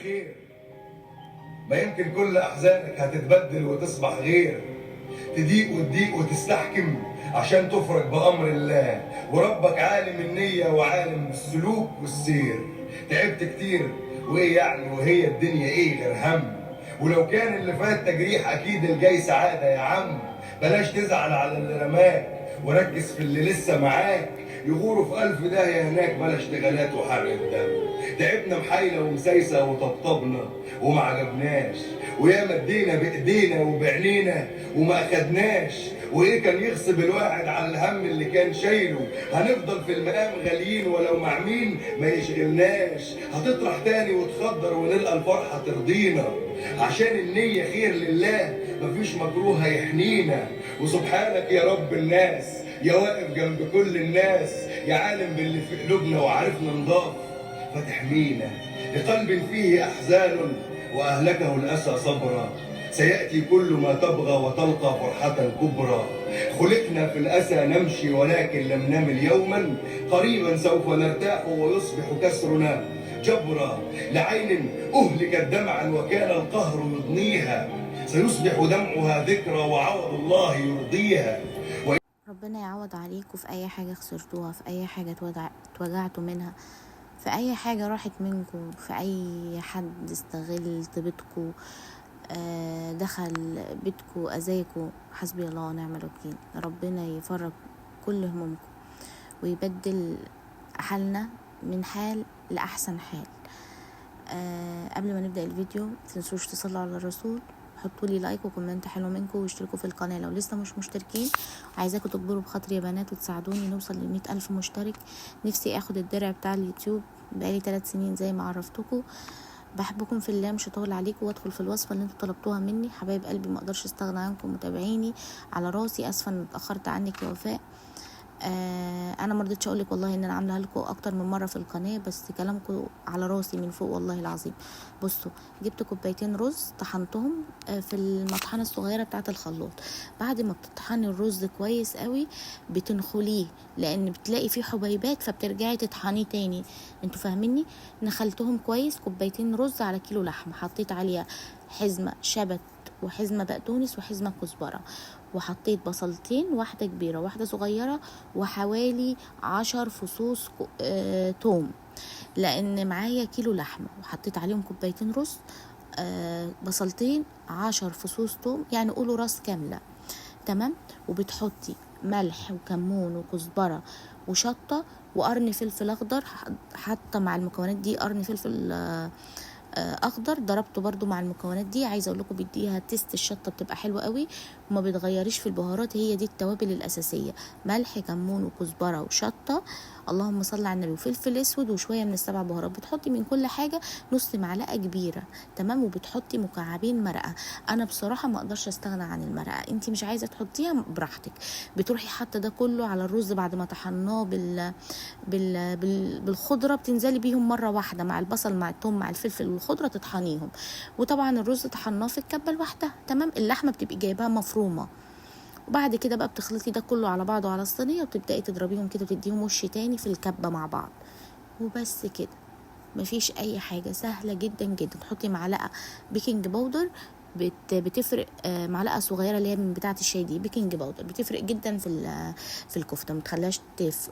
خير، ما يمكن كل احزانك هتتبدل وتصبح غير. تضيق وتضيق وتستحكم عشان تفرج بامر الله، وربك عالم النية وعالم بالسلوك والسير. تعبت كتير وايه يعني، وهي الدنيا ايه غير هم؟ ولو كان اللي فات تجريح اكيد الجاي سعادة يا عم. بلاش تزعل على اللي رماك وركز في اللي لسه معاك، يغوروا في ألف داهية هناك بلا اشتغالات وحرق الدم. تعبنا محايلة ومسايسة وطبطبنا وما عجبناش، وياما ادينا بإيدينا وبعينينا وما أخدناش. وإيه كان يغصب الواحد على الهم اللي كان شايله؟ هنفضل في المقام غاليين ولو مع مين ما يشغلناش. هتطرح تاني وتخدر ونلقى الفرحة ترضينا، عشان النية خير لله مفيش مكروه هيحنينا. وسبحانك يا رب الناس، يا واقف جنب كل الناس، يا عالم باللي في قلوبنا وعارفنا نضاف فتحمينا. لقلب فيه أحزان وأهلكه الأسى صبرا، سيأتي كل ما تبغى وتلقى فرحة كبرى. خلقنا في الأسى نمشي ولكن لم نمل يوما، قريبا سوف نرتاح ويصبح كسرنا جبرا. لعين أهلكت دمعا وكان القهر يضنيها، سيصبح دمعها ذكرى وعوض الله يرضيها. ربنا يعوض عليكم في اي حاجة خسرتوها، في اي حاجة اتوجعتوا منها، في اي حاجة راحت منكم، في اي حد استغل طيبتكم، دخل بيتكم اذاكم. حسبي الله ونعم الوكيل. ربنا يفرج كل همومكم ويبدل حالنا من حال لاحسن حال. قبل ما نبدأ الفيديو متنسوش تصلوا على الرسول، حطوا لي like و comment حلو منكم، واشتركوا في القناة لو لسه مش مشتركين. عايزاكم تكبروا بخاطري يا بنات وتساعدوني نوصل ل100,000 مشترك. نفسي اخد الدرع بتاع اليوتيوب، بقالي 3 سنين زي ما عرفتكم. بحبكم في الله، مش هطول عليكم وادخل في الوصفة اللي انتوا طلبتوها مني. حبايب قلبي ما اقدرش استغنى عنكم، متابعيني على راسي. اسفه ان اتاخرت عنك يا وفاء. انا ما رضيتش اقولك والله ان انا عاملاها لكم اكتر من مرة في القناة، بس كلامكم على راسي من فوق والله العظيم. بصوا، جبت 2 كوباية رز طحنتهم في المطحنه الصغيرة بتاعه الخلاط. بعد ما بتطحني الرز كويس قوي بتنخليه، لان بتلاقي فيه حبيبات فبترجعي تطحنيه تاني. انتوا فاهميني؟ نخلتهم كويس، 2 كوباية رز على كيلو لحمه، حطيت عليها حزمه شبت وحزمه بقدونس وحزمه كزبره، وحطيت بصلتين، واحدة كبيرة واحدة صغيرة، وحوالي 10 فصوص توم، لان معايا كيلو لحمه. وحطيت عليهم 2 كوباية رز، بصلتين، 10 فصوص توم، يعني قولوا راس كاملة. تمام. وبتحطي ملح وكمون وكزبره وشطه وقرن فلفل اخضر، حاطه مع المكونات دي قرن فلفل اخضر، ضربته برضو مع المكونات دي. عايزه اقول لكم بيديها taste الشطه بتبقى حلوة قوي، وما بتغيريش في البهارات، هي دي التوابل الاساسية: ملح، كمون، وكزبره، وشطه، اللهم صل على النبي، وفلفل اسود، وشوية من ال7 بهارات. بتحطي من كل حاجة نص معلقه كبيرة. تمام. وبتحطي مكعبين مرقه. انا بصراحة ما اقدرش استغنى عن المرقه، انت مش عايزه تحطيها براحتك. بتروحي حاطه ده كله على الرز بعد ما طحناه بالخضره، بتنزلي بيهم مرة واحدة مع البصل مع الثوم مع الفلفل والخضره، تطحنيهم. وطبعا الرز طحناه في الكبه لوحدها. تمام. اللحمة بتبقي جايباها مفرومه. وبعد كده بقى بتخلطي ده كله على بعضه على الصينية، وبتبداي تضربيهم كده وتديهم وش تاني في الكبه مع بعض. وبس كده، مفيش اي حاجة، سهلة جدا جدا. تحطي معلقه baking powder بتفرق، معلقه صغيرة اللي هي من بتاعه الشاي دي، baking powder بتفرق جدا في الكفتة، ما تخليهاش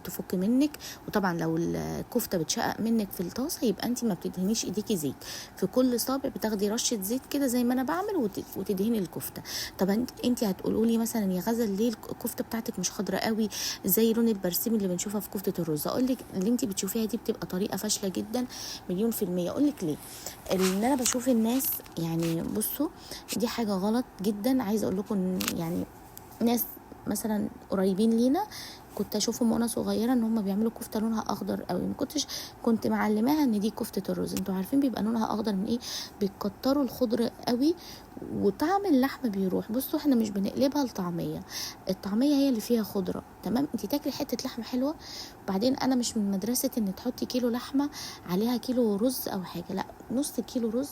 تفك منك. وطبعا لو الكفتة بتشقق منك في الطاسه يبقى انت ما بتدهنيش ايديكي زيت، في كل صابع بتاخدي رشه زيت كده زي ما انا بعمل وتدهني الكفتة. طب انت هتقولوا لي مثلا يا غزل ليه الكفتة بتاعتك مش خضراء قوي زي لون البرسيم اللي بنشوفها في كفته الرز؟ اقول لك اللي انت بتشوفيها دي بتبقى طريقه فاشلة جدا 1,000,000%. اقول لك ليه؟ ان انا بشوف الناس يعني، بصوا دي حاجة غلط جدا. عايزه اقول لكم يعني ناس مثلا قريبين لينا كنت اشوفهم وانا صغيرة ان هم بيعملوا كفته لونها اخضر قوي، ما كنتش كنت معلماها ان دي كفته الرز. انتوا عارفين بيبقى لونها اخضر من ايه؟ بيكتروا الخضر قوي وطعم اللحم بيروح. بصوا احنا مش بنقلبها لطعميه، الطعمية هي اللي فيها خضرة. تمام. انت تاكلي حتة لحمه حلوة. وبعدين انا مش من مدرسه ان تحطي كيلو لحمه عليها كيلو رز او حاجة، لا، نص كيلو رز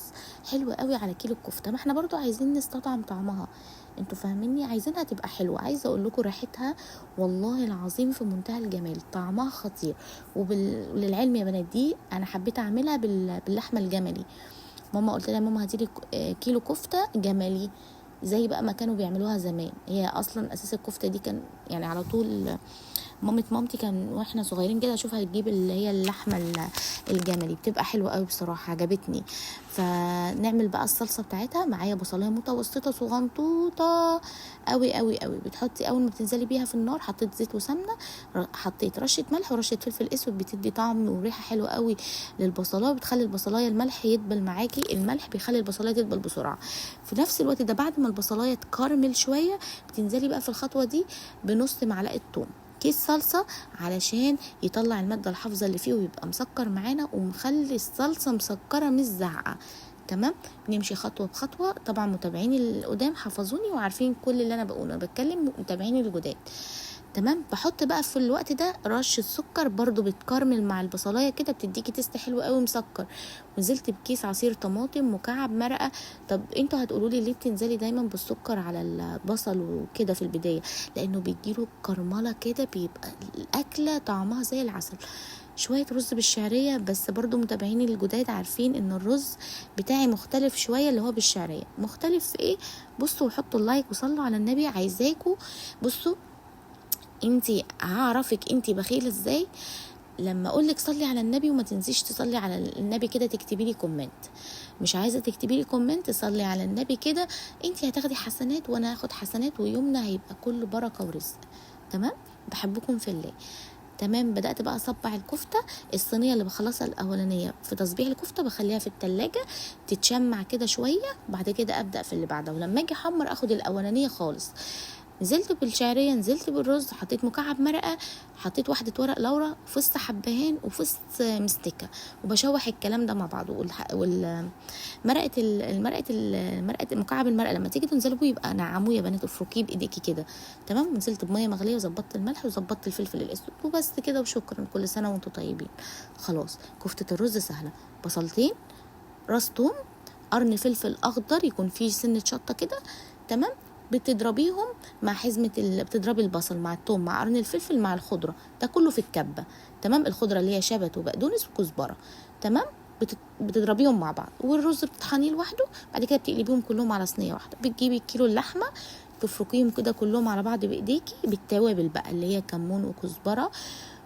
حلو قوي على كيلو الكفتة. ما احنا برضو عايزين نستطعم طعمها، انتوا فاهميني، عايزينها تبقى حلوة. عايزه اقول لكم ريحتها والله العظيم في منتهى الجمال، طعمها خطير. وللعلم يا بنات دي انا حبيت اعملها باللحمه الجملي، ماما قلت لها ماما هاتي لي كيلو كفته جملي زي بقى ما كانوا بيعملوها زمان. هي اصلا اساس الكفتة دي كان يعني على طول مامة مامتي كان واحنا صغيرين كده اشوفها تجيب اللي هي اللحمة الجملي، بتبقى حلوة قوي بصراحة، عجبتني. فنعمل بقى الصلصه بتاعتها. معايا بصلايه متوسطه صغنطوطه قوي قوي قوي، بتحطي اول ما بتنزلي بيها في النار، حطيت زيت وسمنه، حطيت رشه ملح ورشه فلفل اسود، بتدي طعم وريحه حلوة قوي للبصلايه، بتخلي البصلايه الملح يدبل معاكي، الملح بيخلي البصلايه تدبل بسرعة. في نفس الوقت ده بعد ما البصلايه تكرمل شوية بتنزلي بقى في الخطوة دي بنص معلقه ثوم، كيس صلصه علشان يطلع المادة الحافظة اللي فيه ويبقى مسكر معانا ومخلي الصلصه مسكره مش زعقه. تمام، نمشي خطوة بخطوة. طبعا متابعيني القدام حفظوني وعارفين كل اللي انا بقوله، انا بتكلم متابعيني الجداد. تمام، بحط بقى في الوقت ده رشه سكر برضو بتكرمل مع البصلايه كده، بتديكي taste حلو قوي مسكر. ونزلت بكيس عصير طماطم، مكعب مرقه. طب انتوا هتقولوا لي ليه بتنزلي دايما بالسكر على البصل وكده في البداية؟ لانه بيديله كرمله كده، بيبقى الاكلة طعمها زي العسل. شوية رز بالشعريه، بس برضو متابعيني الجداد عارفين ان الرز بتاعي مختلف شوية، اللي هو بالشعريه مختلف في ايه؟ بصوا وحطوا ال like وصلوا على النبي. عايزاكوا بصوا انتي هعرفك انتي بخيله ازاي لما اقولك صلي على النبي، وما تنسيش تصلي على النبي كده، تكتبي لي comment. مش عايزه تكتبي لي comment، صلي على النبي كده، انتي هتاخدي حسنات وانا هاخد حسنات، ويومنا هيبقى كله بركة ورزق. تمام، بحبكم في الله. تمام، بدأت بقى اصبع الكفتة. الصينية اللي بخلصها الأولانية في تصبيع الكفتة بخليها في التلاجة تتشمع كده شوية، بعد كده أبدأ في اللي بعدها، ولما أجي أحمر أخد الأولانية خالص. نزلت بالشعرية، نزلت بالرز، حطيت مكعب مرقة، حطيت واحدة ورق لورا، فص حبهان وفص مستكة، وبشوح الكلام ده مع بعضه. والمرقة المرقة مكعب المرقة لما تيجي تنزلوا يبقى نعموه يا بنات، افركيه بايديكي كده. تمام، نزلت بمية مغلية وظبطت الملح وظبطت الفلفل الاسود وبس كده، وشكرا. كل سنة وانتم طيبين. خلاص، كفتة الرز سهلة، بصلتين، راس توم، قرن فلفل اخضر يكون فيه سنة شطة كده. تمام، بتضربيهم مع حزمة بتضربي البصل مع الثوم مع قرن الفلفل مع الخضرة، ده كله في الكبة. تمام، الخضرة اللي هي شبت وبقدونس وكزبرة. تمام، بتضربيهم مع بعض، والرز بتطحنيه لوحده. بعد كده بتقلبيهم كلهم على صينية واحدة. بتجيبي كيلو اللحمة تفركيهم كده كلهم على بعض بايديكي بالتوابل بقى اللي هي كمون وكزبرة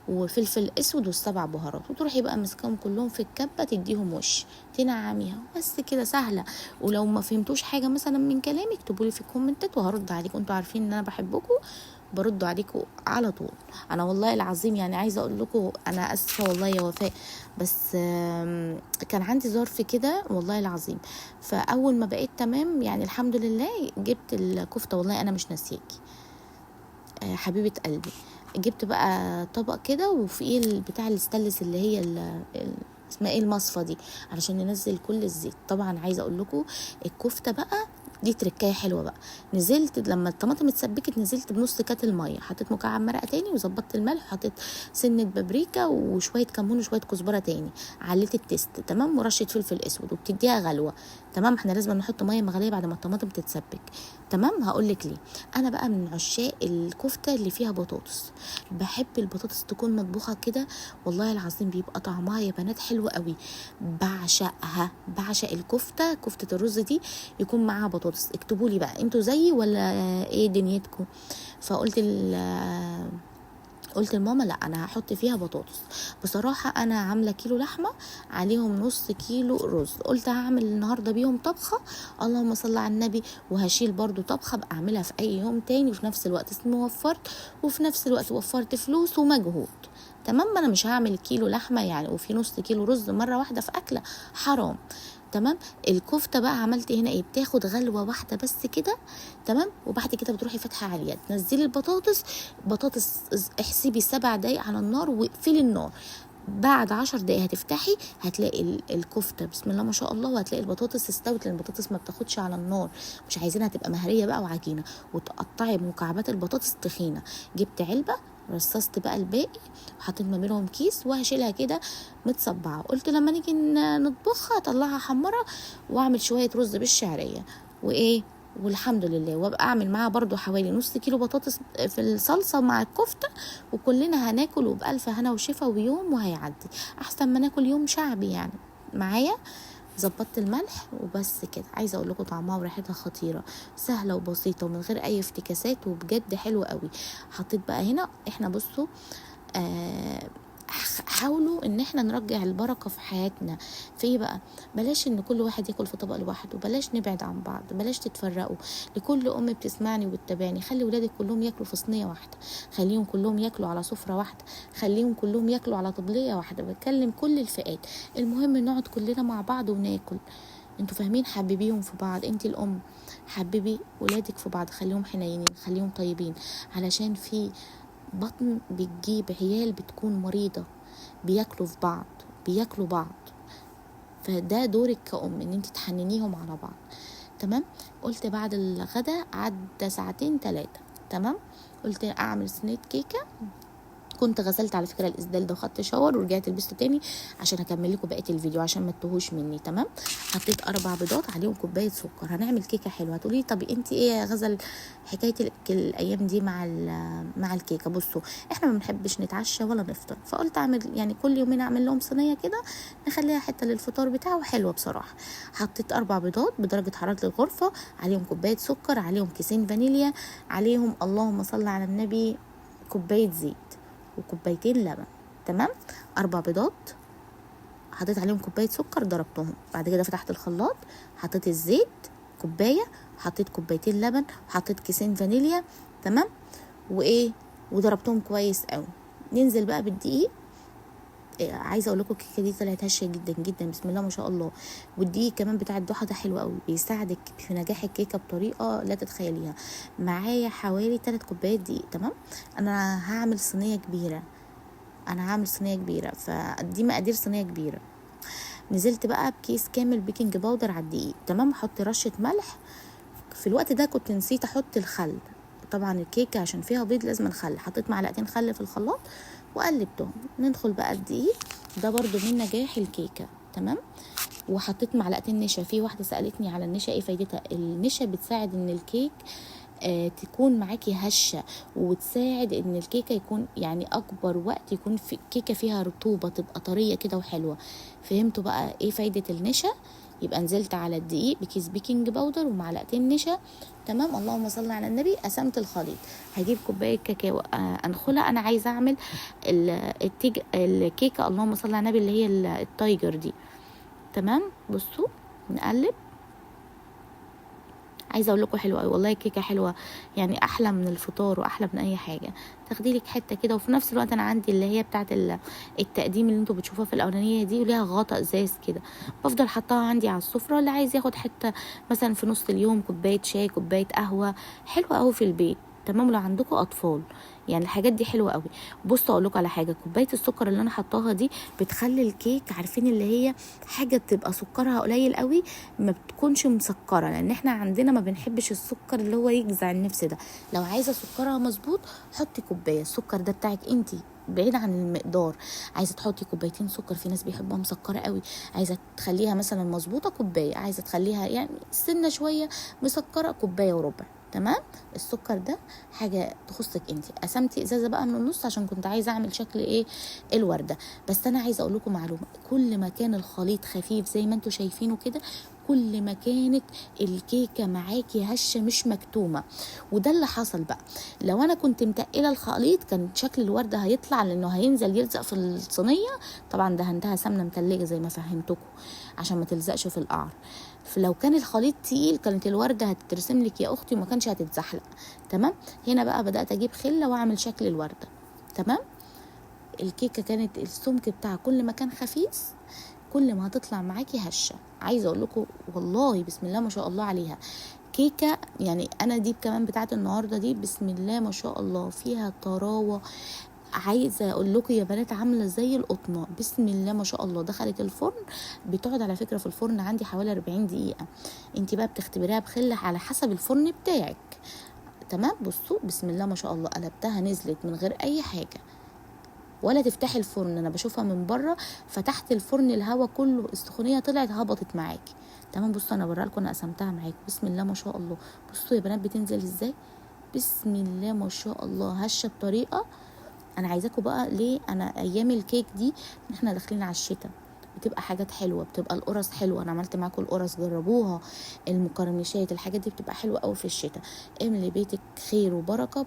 وفلفل اسود والسبع بهارات، وتروحي بقى مسكهم كلهم في الكبه تديهم وش، تنعميها بس كده، سهلة. ولو ما فهمتوش حاجة مثلا من كلامي اكتبوا لي في الكومنتات وهرد عليكم. انتوا عارفين ان انا بحبكم، برد عليكم على طول. انا والله العظيم يعني عايزه اقول لكم انا اسفه والله يا وفاء، بس كان عندي ظرف كده والله العظيم. فاول ما بقيت تمام يعني الحمد لله جبت الكفتة، والله انا مش ناسياكي حبيبه قلبي. جبت بقى طبق كده وفيه البتاع الستانلس اللي هي اسمها ايه المصفى دي، علشان ننزل كل الزيت. طبعا عايزه اقول لكم الكفتة بقى دي تركايه حلوة بقى. نزلت لما الطماطم اتسبكت نزلت بنص كاتل مية، حطيت مكعب مرقه تاني وظبطت الملح، وحطيت سنة بابريكا وشوية كمون وشوية كزبره تاني، عليت ال taste. تمام، ورشه فلفل اسود، وبتديها غلوه. تمام، احنا لازم نحط مية مغليه بعد ما الطماطم تتسبك. تمام، هقول لك ليه. انا بقى من عشاق الكفتة اللي فيها بطاطس، بحب البطاطس تكون مطبوخه كده، والله العظيم بيبقى طعمها يا بنات حلو قوي، بعشقها. بعشق الكفتة، كفته الرز دي يكون معاها بطاطس. اكتبوا لي بقى انتوا زيي ولا ايه دنيتكم. فقلت قلت لماما لا انا هحط فيها بطاطس. بصراحة انا عامله كيلو لحمه عليهم نص كيلو رز، قلت هعمل النهارده بيهم طبخه، اللهم صل على النبي، وهشيل برضو طبخه بقى اعملها في اي يوم تاني، وفي نفس الوقت اسمي وفرت، وفي نفس الوقت وفرت فلوس ومجهود. تمام، ما انا مش هعمل كيلو لحمه يعني وفي نص كيلو رز مرة واحدة في اكله، حرام. تمام، الكفتة بقى عملت هنا ايه، بتاخد غلوه واحدة بس كده. تمام، وبعد كده بتروحي فاتحة عليها تنزلي البطاطس، بطاطس احسبي 7 دقايق على النار واقفلي النار. بعد 10 دقايق هتفتحي هتلاقي الكفتة بسم الله ما شاء الله، وهتلاقي البطاطس استوت، لان البطاطس ما بتاخدش على النار، مش عايزينها تبقى مهريه بقى وعجينه. وتقطعي مكعبات البطاطس تخينة. جبت علبة رصصت بقى الباقي وحطيت ما بينهم كيس، وهشيلها كده متصبعه. قلت لما نيجي نطبخها اطلعها حمرة واعمل شوية رز بالشعريه وايه، والحمد لله. وابقى اعمل معاها برضو حوالي نص كيلو بطاطس في الصلصه مع الكفتة، وكلنا هناكل وبألف هنا وشفا، ويوم وهيعدي احسن ما ناكل يوم شعبي يعني معايا. ظبطت الملح وبس كده. عايزه اقول لكم طعمها وريحتها خطيرة، سهلة وبسيطة ومن غير اي افتكاسات، وبجد حلوة قوي. حطيت بقى هنا احنا بصوا حاولوا ان احنا نرجع البركة في حياتنا. في ايه بقى؟ بلاش ان كل واحد ياكل في طبق لوحده، بلاش نبعد عن بعض، بلاش تتفرقوا. لكل ام بتسمعني وبتتابعني، خلي ولادك كلهم ياكلوا في صينية واحدة، خليهم كلهم ياكلوا على سفره واحدة، خليهم كلهم ياكلوا على طبليه واحدة. بتكلم كل الفئات، المهم نقعد كلنا مع بعض وناكل. انتوا فاهمين؟ حببيهم في بعض. انت الام حببي ولادك في بعض، خليهم حنينين، خليهم طيبين، علشان في بطن بتجيب عيال بتكون مريضة، بياكلوا في بعض، بياكلوا بعض. فده دورك كأم ان انت تحننيهم على بعض. تمام. قلت بعد الغدا عدى ساعتين 3، تمام، قلت اعمل صينية كيكة. كنت غسلت على فكرة الاسدال ده وخدت شاور ورجعت لبسته تاني عشان اكمل لكم بقية الفيديو عشان ما تتوهوش مني. تمام. حطيت 4 بيضات عليهم كوباية سكر، هنعمل كيكة حلوة. هتقولي طب انت ايه يا غزل حكاية الايام دي مع الكيكه؟ بصوا احنا ما بنحبش نتعشى ولا نفطر، فقلت اعمل يعني كل يومين اعمل لهم صينية كده نخليها حتة للفطار بتاعه، حلوة بصراحة. حطيت 4 بيضات بدرجة حرارة الغرفة، عليهم كوباية سكر، عليهم كيسين فانيليا، عليهم اللهم صل على النبي كوباية زيت وكوبايتين لبن. تمام. 4 بيضات حطيت عليهم كوباية سكر، ضربتهم. بعد كده فتحت الخلاط، حطيت الزيت كوباية، حطيت كوبايتين لبن، حطيت كيسين فانيليا. تمام. وايه، وضربتهم كويس قوي. ننزل بقى بالدقيق. عايزه اقول لكم الكيكه دي طلعت هشه جدا جدا، بسم الله ما شاء الله. والدقيق كمان بتاع الضحى ده حلو قوي، بيساعدك في نجاح الكيكه بطريقة لا تتخيليها. معايا حوالي 3 كوبايات دقيق. تمام. انا هعمل صينية كبيرة، فدي مقادير صينية كبيرة. نزلت بقى بكيس كامل baking powder على الدقيق. تمام. احط رشه ملح. في الوقت ده كنت نسيت احط الخل، طبعا الكيكه عشان فيها بيض لازم الخل. حطيت معلقتين خل في الخلاط وقلبتهم. ندخل بقى الدقيق ده برضو من نجاح الكيكه. تمام. وحطيت معلقتين نشا. في واحدة سالتني على النشا ايه فايدتها. النشا بتساعد ان الكيك تكون معاكي هشه، وتساعد ان الكيكه يكون يعني اكبر وقت يكون في كيكة فيها رطوبة، تبقى طرية كده وحلوه. فهمتوا بقى ايه فايده النشا؟ يبقى نزلت على الدقيق بكيس baking powder ومعلقتين نشا. تمام. اللهم صل على النبي. قسمت الخليط. هجيب كوباية كاكاو انخلها. انا عايزه اعمل الكيكه اللهم صل على النبي اللي هي ال tiger دي. تمام. بصوا نقلب. عايزه اقول لكم حلوة قوي والله، الكيكه حلوة يعني، احلى من الفطار واحلى من اي حاجة. تاخدي لك حتة كده. وفي نفس الوقت انا عندي اللي هي بتاعه التقديم اللي انتوا بتشوفوها في الاولانية دي، وليها غطا ازاز كده، بفضل حطاها عندي على السفرة. اللي عايز ياخد حتة مثلا في نص اليوم، كوباية شاي، كوباية قهوة، حلوة قوي في البيت. تمام. لو عندكم اطفال يعني الحاجات دي حلوة قوي. بصوا اقول لكم على حاجة، كوباية السكر اللي انا حطاها دي بتخلي الكيك، عارفين اللي هي حاجة بتبقى سكرها قليل قوي، ما بتكونش مسكره، لان احنا عندنا ما بنحبش السكر اللي هو يجزع النفس ده. لو عايزه سكرها مظبوط حطي كوباية السكر ده بتاعك انتي، بعيد عن المقدار. عايزه تحطي كوبايتين سكر، في ناس بيحبوها مسكره قوي، عايزه تخليها مثلا مظبوطة كوباية، عايزه تخليها يعني سنة شوية مسكره كوباية وربع. تمام. السكر ده حاجة تخصك انت. قسمتي ازازة بقى من النص عشان كنت عايزه اعمل شكل ايه الورده. بس انا عايزه اقول لكم معلومة، كل ما كان الخليط خفيف زي ما انتم شايفينه كده، كل ما كانت الكيكه معاكي هشه مش مكتومة. وده اللي حصل بقى. لو انا كنت متقله الخليط كان شكل الورده هيطلع، لانه هينزل يلزق في الصينية. طبعا دهنتها سمنه متلجه زي ما فهمتكم عشان ما تلزقش في القعر. فلو كان الخليط تقيل كانت الورده هتترسم لك يا اختي وما كانش هتتزحلق. تمام. هنا بقى بدات اجيب خله واعمل شكل الورده. تمام. الكيكه كانت السمك بتاعها كل ما كان خفيف كل ما هتطلع معاكي هشه. عايزه اقول لكم والله بسم الله ما شاء الله عليها كيكة، يعني انا دي كمان بتاعت النهارده دي بسم الله ما شاء الله فيها طراوه. عايزه اقول لكم يا بنات عامله زي القطنه بسم الله ما شاء الله. دخلت الفرن، بتقعد على فكرة في الفرن عندي حوالي 40 دقيقة. انت بقى بتختبريها بخله على حسب الفرن بتاعك. تمام. بصوا بسم الله ما شاء الله قلبتها، نزلت من غير اي حاجة ولا تفتحي الفرن. انا بشوفها من بره، فتحت الفرن الهواء كله السخونيه طلعت هبطت معاكي. تمام. بصوا انا بوريها لكم، انا قسمتها معاكم بسم الله ما شاء الله. بصوا يا بنات بتنزل ازاي بسم الله ما شاء الله، هشه بطريقة. انا عايزاكم بقى ليه، انا ايام الكيك دي احنا داخلين على الشتاء، بتبقى حاجات حلوة، بتبقى القرص حلوة. انا عملت معاكم القرص، جربوها، المقرمشات، الحاجات دي بتبقى حلوة قوي في الشتاء. املي بيتك خير وبركة.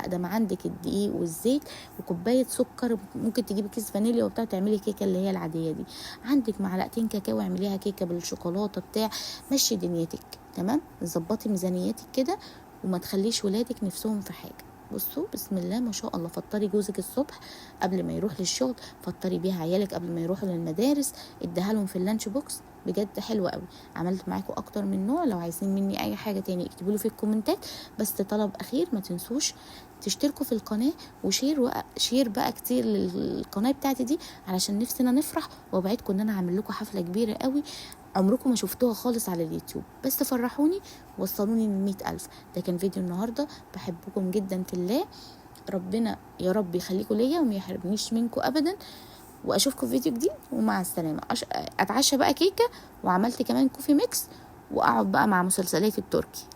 ده ما عندك الدقيق والزيت وكوبايه سكر، ممكن تجيبي كيس فانيليا وبتاع تعملي كيكة اللي هي العادية دي. عندك معلقتين كاكاو اعمليها كيكة بالشوكولاته بتاع، مشي دنيتك. تمام، ظبطي ميزانيتك كده وما تخليش ولادك نفسهم في حاجة. بصوا بسم الله ما شاء الله، فطري جوزك الصبح قبل ما يروح للشغل، فطري بيها عيالك قبل ما يروحوا للمدارس، اديها لهم في ال lunch box، بجد حلوة قوي. عملت معاكم اكتر من نوع، لو عايزين مني اي حاجة تاني اكتبوا لي في الكومنتات. بس طلب اخير، ما تنسوش تشتركوا في القناة و share share بقى كتير للقناة بتاعتي دي، علشان نفسنا نفرح. وابعدكم ان انا هعمل لكم حفلة كبيرة قوي عمركم ما شفتوها خالص على اليوتيوب، بس فرحوني وصلوني ل100,000. ده كان فيديو النهارده، بحبكم جدا في الله، ربنا يا رب يخليكم ليا وما يحرمنيش منكم ابدا، واشوفكم في فيديو جديد، ومع السلامة. اتعشى بقى كيكة، وعملت كمان coffee mix، واقعد بقى مع مسلسلات التركي.